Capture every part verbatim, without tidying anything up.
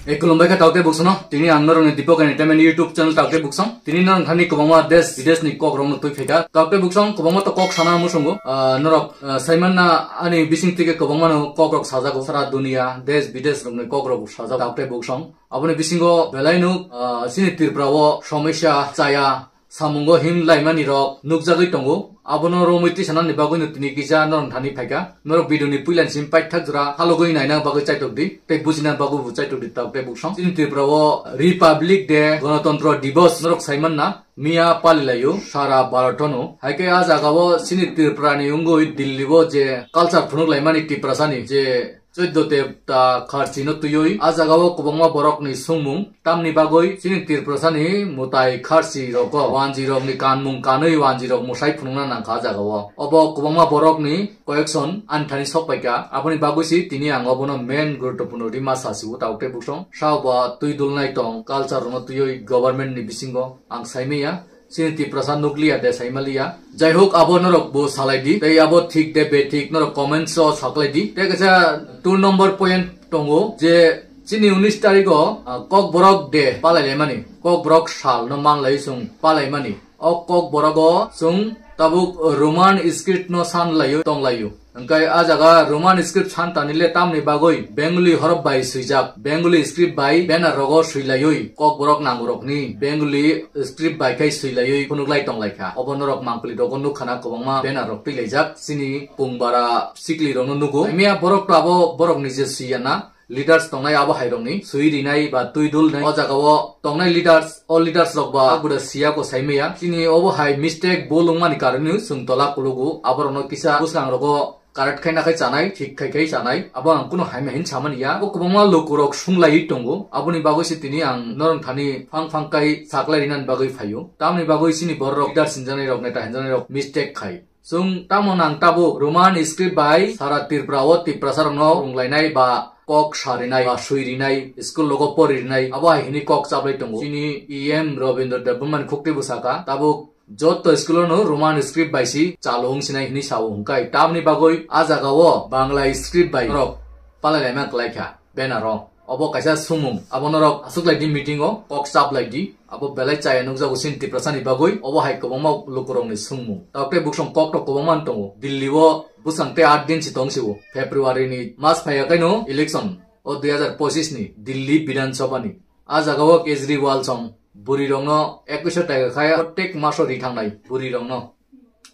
Ei, khulumbai kha Taukte Buksongno. Tini ang norokni Deepak Entertainment YouTube channel Taukte Buksong. Tini norok thani kwbangma desh bideshni kokrokno twi phaikha. Taukte Buksong kwbangma to kok sana musungo. Ah, norok, ah, saimanna ani bising tike kwbangmano kokrok sajago. Sara dunia, desh bidesh rokni kokrok sajago Taukte Buksong. Aboni bisingo belaino, ah, chini Tripura o somosya chaya samungo him laimani rok nukjagwi tongo. Abono romwi tisanani bagwino tini kisa norok thani phaikha. Norok video ni puilani simi paithak jora halogwi naina bagwi chaitok di, tei bujina bagwi bo chaitok di Taukte Buksong. Chini Tripura o Republic Day, Ganatantro Divas norok saimanna miya palilaio sara Bharat no. Haikhe a jaga o chini Tripura ni wngwi Delhi o je culture phunuk laimani Tiprasa ni je Chwddo te ta kharchi no twiwi, a jaga o kwbangma borok ni sungmung, tamni bagwi chini Tripura sani mwtai kharchi rogo, wanji rok ni kanmung kanwi wanji rok mwsai phunukna nangkha a jaga o. Obo kwbangma borok ni koyekson ani thani sok paikha, aboni bagwi si tini ang obono main guruttopurno rima sasi o Taukte Buksong. Sao ba twi dulnai tong, culture rok no twiwi government ni bisingo ang saimaya. Chini Tiprasa nukliya de saimaliya. Jaihok, abo norok bo salai di. Tei abo thik de bethik norok comments o saklai di. Tei kaisa two number point tongo je chini unis tarikh o, ah, Kokborok de palai laimani. Kokborok sal no manlai chwng palai mani. O Kokborok o chwng tabuk Roman script no san laio tong laio. Hwnkhe a jaga Roman script santani le tamni bagwi Bengali horop bai swijak, Bengali script bai banner rogo swilaiwi Kokborok nangorokni Bengali script bai khai swilaiwi phunuklai tonglaikha. Obo norok mangpili rogo nukkhana kwbangma banner rok twilaijak. Chini pungbara sikli rokno nugo. Miya borok to abo borok nije swiyana. Leaders tongnai abo hai rokni swi rinai ba twi dul rinai. O jaga o tongnai leaders, o leaders rok ba buda siya ko saimaya. Chini obo hai mistake bo lungmani karoni chwng tola kulugo. Aborokno kisa bwskangrogo correct khai nakhai chanai, thik khai khai chanai. Abo ang kuno haima hin samani ya. Bo kwbangma lukurok sunglaiwi tongo. Aboni bagwi se tini ang norok thani phang phang kai saklai rinani bagwi phaio. Tamni bagwi chini borok leader sinjanai rok, neta hinjanai rok mistake khai. Chwng tamo nang tabuk Roman script bai sara Tripura o Tiprasa rokno rwnglainai ba kok sarinai ba swirinai, school logo poririnai, abo hai hini kok chaplai tongo. Chini E M Rabindra Debbarma ni khukti bwsaka tabuk joto school o no Roman script bai si chalo wng sinai hini sao hwnkhe tamni bagwi a jaga o Bangla script bai norok palai laima kwlai kha. Banner o. Obo kaisa sumung. Abo norok aswk lai di meeting o, kok chap lai di. Abo belai chaya nukjago chini Tiprasa ni bagwi. Obo hai kwbangma lukurok ni sumung. Taukte buksong kok to kwbangma wng tongo. Delhi o bwsang tei aat din si tong si o. February ni mas phaiya kaino election o dui hazar pochis ni Delhi Bidhan Sabha ni. A jaga o Kejriwal song bwrwi rokno ekwiso taika khai protek maso ri thangnai bwrwi rokno.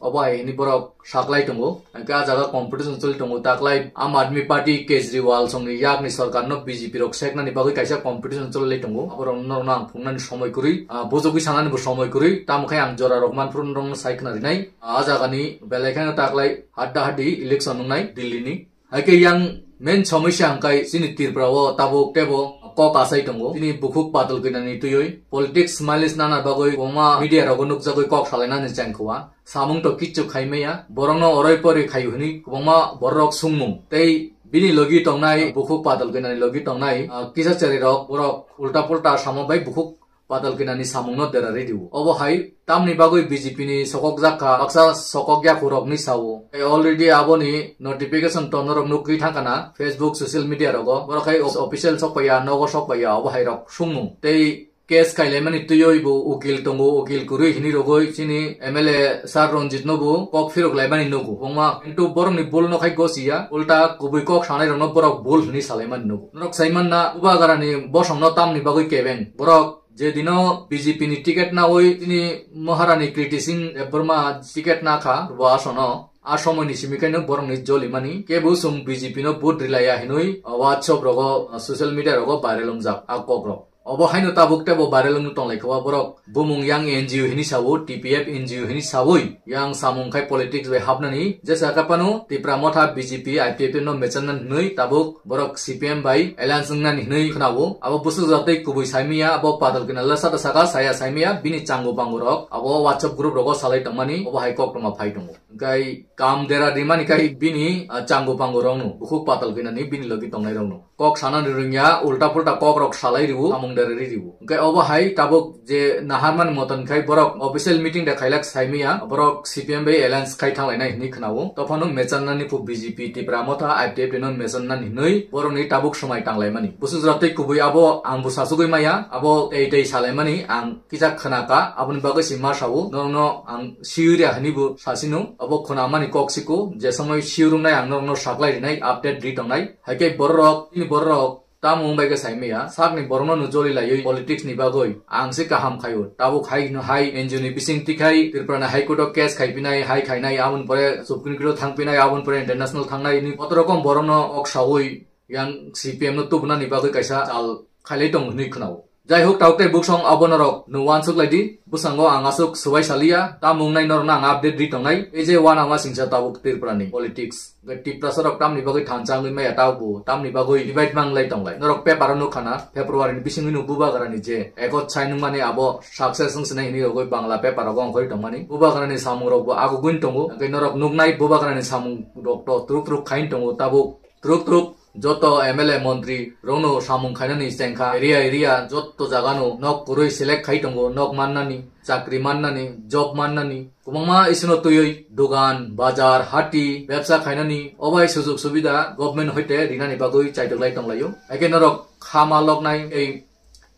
Obo hai hwnwi borok saklai tongo. Hwnkhe ah jaga competition choli tongo. Taklai Aam Aadmi Party Kejriwal songni yakni sorkarno B J P rok seknani bagwi kaisa competition choli lai tongo. Aborok norokno ang phunuknani somoi kwrwi, ah, bujogwi sanani bo somoi kwrwi. Tamo khe ang jora rok manphuru norokno sai khna rinai. Ah jagani belai kheno taklai hadda haddi election wngnai Delhi ni. Hai khe yang main somosya hwnkhe chini Tripura o tabuk tebo kok asai tongo. Chini bukhuk patal kwnani twiwi politics mileage nana bagwi kwbangma media rogo nukjagwi kok salainani chengkhoa. Samung to kichu khai maya. Borokno oroi poroi khaio hwnwi kwbangma borok sungmung. Tei bini logi tongnai, bukhuk patal kwnani logi tongnai, ah, kisa cherwi rok borok ulta pulta samo bai bukhuk patal kwnani samungno derarwi rio. Obo hai tamni bagwi B J P ni sokok jak kha, baksa sokok yakurokni sao. Tei already aboni notification to norok nukgwi thangkha na Facebook, social media rogo. Borok hai official sokpaiya, nogo sokpaiya, obo hai rok sungmung. Tei case kailaimani twiwi bo ukil tongo, ukil kwrwi hwnwi rogwi chini M L A sir Ranjit no bo kok phirok laimani nugo. Kwbangma kintu borokni bul no khai gosiya, ulta kubui kok sanai rokno borok bul hwnwi salaimani nugo. Norok saimanna Bubagrani bosongno tamni bagwi kebeng. Borok je dino B J P ni ticket nawi chini Maharani Kriti Singh Debbarma ticket nakha bo asono, a somoini simi kaino borokni jolimani. Kebo chwng B J P no vote rilaiya hinwi WhatsApp rogo, social media rogo viral wngjak a kokrok. Obo haino tabuk tebo viral wngwi tonglaikha o borok. Bumung yang N G O hinwi sao, T P F N G O hinwi saui yang samung khai politics bai hapnani. Jesa khe phano Tipra Motha B J P I P F T no mechanna hinwi tabuk borok C P M bai alliance wngnani hinwi khnao. Abo bwswk jatwi kubui saimaya, abo patal kwnal sata saka saya saimaya, bini chango bango rok abo WhatsApp group rogo salai tongmani, obo hai koktwma phai tongo. Hwnkhe kam dera rimani khai bini, ah, chango bango rokno, bukhuk patal kwnani bini logi tongnai rokno. Kok sanani rwngya, ulta pulta kok rok salai rwo. Dari riwo. Hwnkhe obo hai tabuk je naharmani moton khai borok official meeting da khailak saimaya, borok C P M bai alliance khai thanglainai hinwi khwnao. Tophano mechanani phu B J P Tipra Motha I P F T no mechanani hinwi borokni tabuk swmai tanglaimani. Busu jora tei kubui abo ang bo sasugwi maya, abo tei tei salaimani ang kisa khwnaka, aboni bagwi se ma sao, norokno ang siwi rya hinwi bo sasino, abo khwnamani kok siko, je somoi siwi rwnai ang norokno saklai rinai, update ri tongnai. Haikhe bororok, tini bororok, Tamo wng bai khe saimaya, sakni borokno no joli laiwi politics ni bagwi ang se kaham khaio. Tabuk hai no hai N G O ni bising tikhai Tripura ni High Court o case khai pinai, hai khainai, aboni pore Supreme Court o thang pinai, aboni pore international thangnai, ni koto rokom borokno ok sawi yang C P M no tubunani bagwi kaisa chal khailai tong hinwi khwnao. Jai hok, tabuk tei buksong abo norok no wansuk lai di. Bwskango ang aswk swbai saliya, tamo wngnai norokno ang update ri tongnai. Ei je wana ma singsa tabuk Tripura ni politics. Hwnkhe Tiprasa rok tamni bagwi thansa wngwi maya tabuk bo, tamni bagwi divide manglai tonglai. Norok paper o nukha na, February ni bisingwi no Bubagra ni je ekot sai nungmani abo success wng sinai hinwi rogwi Bangla paper rogo ongkhorwi tongmani. Bubagra ni samung rok bo agugwini tongo. Hwnkhe norok nuknai Bubagra ni samung rok to truk truk khaini tongo tabuk. Truk truk joto M L A montri rokno samung khainani chengkha, area area joto jagano nok kwrwi select khai tongo, nok mannani, chakri mannani, job mannani, kwbangma isino twiwi dogan, bazar, hati, bebsa khainani obai sujug subida government hoite rinani bagwi chaitok lai tonglaio. Haikhe norok khama loknai ei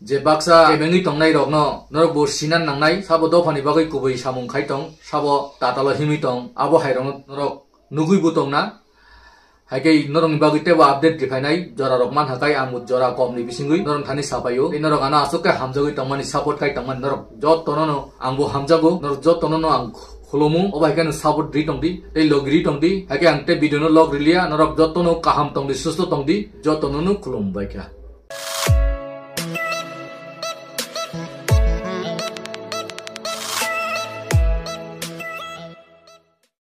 je baksa kebengwi tongnai rokno norok bo sinan nangnai, sabo dophani bagwi kubui samung khai tong, sabo tatalo himwi tong, abo hai rokno norok nugwi bo tongna. Haikhe norokni bagwi teibo update riphainai, jora rok man hakai ang bo jora kom ni bisingwi norok thani sapaio. Tei norok ano aswk khe hamjagwi tongmani, support khai tongmani, norok jotono no ang bo hamjago, norok jotono no ang khulumu, obo haikhe no support ri tongdi, tei log ri tongdi. Haikhe ang tei video no log riliya, norok jotono kaham tongdi, susto tongdi, jotono no khulum bai kha.